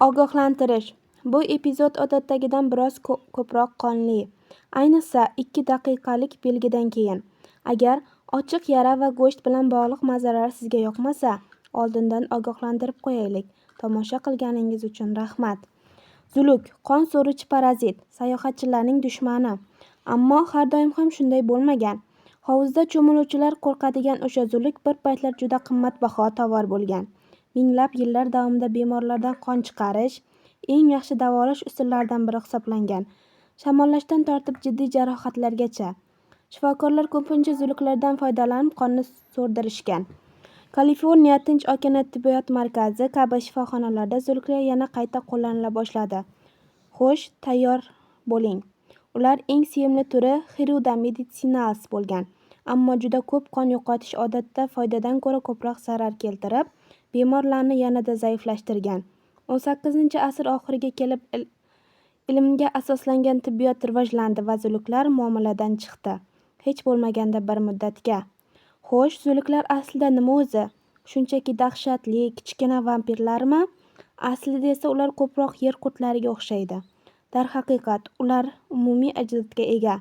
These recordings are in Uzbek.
Ogohlantirish. Bu epizod odatdagidan biroz ko'proq qonli. Ayniqsa, 2 daqiqalik belgidan keyin. Agar ochiq yara va go'sht bilan bog'liq manzaralar sizga yoqmasa, oldindan ogohlantirib qo'yaylik. Tomosha qilganingiz uchun rahmat. Zuluk qon so'ruvchi parazit, sayohatchilarning dushmani. Ammo har doim ham shunday bo'lmagan. Hovuzda cho'miluvchilar qo'rqadigan o'sha zuluk bir paytlar juda qimmatbaho tovar bo'lgan. Minglab yillar davomida bemorlardan qon chiqarish eng yaxshi davolash usullaridan biri hisoblangan. Shamollashdan tortib jiddiy jarohatlargacha. Shifokorlar ko'pincha zuluklardan foydalanib qonni so'rdirishgan. Kaliforniya Tinch okeani tibbiyot markazi kabi shifoxonalarda zuluklar yana qayta qo'llanila boshladi. Xo'sh, tayyor bo'ling. Ular eng sevimli turi Hirudo medicinalis bo'lgan. Ammo juda ko'p qon yo'qotish odatda foydadan ko'ra ko'proq zarar keltirib, bemorlarni yanada zaiflashtirgan. 18-asr oxiriga kelib ilmga asoslangan tibbiyot rivojlandi va zuluklar muomaladan chiqdi. Hech bo'lmaganda bir muddatga. Xo'sh, zuluklar aslida nima o'zi? Shunchaki dahshatli, kichkina vampirlarmi? Aslida esa ular ko'proq yer qurtlariga o'xshaydi. Darhaqiqat, ular umumiy ajdodga ega.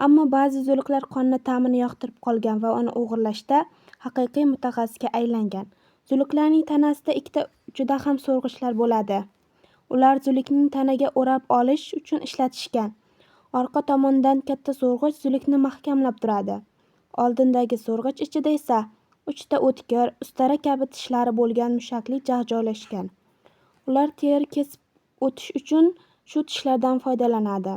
Ammo ba'zi zuluklar qonni ta'mini yoqtirib qolgan va uni o'g'irlashda haqiqiy mutaxassisga aylangan. Zuluklarning tanasida ikkita juda ham so'rg'ichlar bo'ladi. Ular zulukning tanaga o'rab olish uchun ishlatishgan. Orqa tomondan katta so'rg'ich zulukni mahkamlab turadi. Oldindagi so'rg'ich ichida esa 3 ta o'tkir, ustara kabi tishlari bo'lgan mushakli jag' joylashgan. Ular teri kesib o'tish uchun shu tishlardan foydalanadi.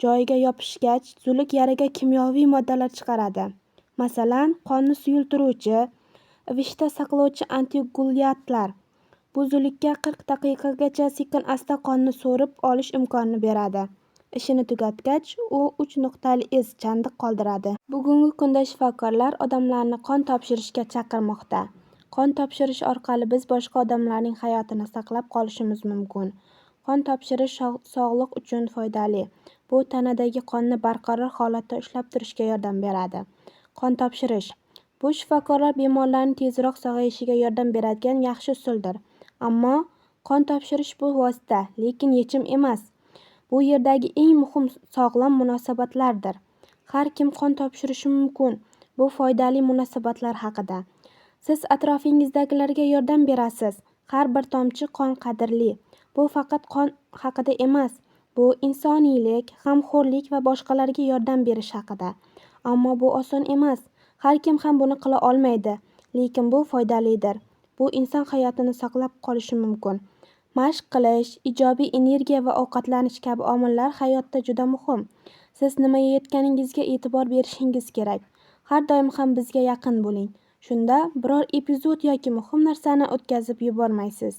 Joyiga yopishgach, zuluk yaraga kimyoviy moddalar chiqaradi. Masalan, qonni suyultiruvchi, ivishda saqlovchi antikoagulyantlar. Bu zulukka 40 daqiqagacha sekin-asta qonni so'rib olish imkonini beradi. Ishini tugatgach, u 3 nuqtali iz, chandiq qoldiradi. Bugungi kunda shifokorlar odamlarni qon topshirishga chaqirmoqda. Qon topshirish orqali biz boshqa odamlarning hayotini saqlab qolishimiz mumkin. Qon topshirish sog'liq uchun foydali. Bu tanadagi qonni barqaror holatda ushlab turishga yordam beradi. Qon topshirish. Bu shifokorlar bemorlarning tezroq sog'ayishiga yordam beradigan yaxshi usuldir. Ammo qon topshirish bu vosita, lekin yechim emas. Bu yerdagi eng muhim sog'lom munosabatlardir. Har kim qon topshirishi mumkin. Bu foydali munosabatlar haqida. Siz atrofingizdagilarga yordam berasiz. Har bir tomchi qon qadrli. Bu faqat qon haqida emas. Bu insoniylik, g'amxo'rlik va boshqalarga yordam berish haqida. Ammo bu oson emas. Har kim ham buni qila olmaydi, lekin bu foydalidir. Bu inson hayotini saqlab qolishi mumkin. Mashq qilish, ijobiy energiya va ovqatlanish kabi omillar hayotda juda muhim. Siz nima yeyotganingizga e'tibor berishingiz kerak. Har doim ham bizga yaqin bo'ling. Shunda biror epizod yoki muhim narsani o'tkazib yubormaysiz.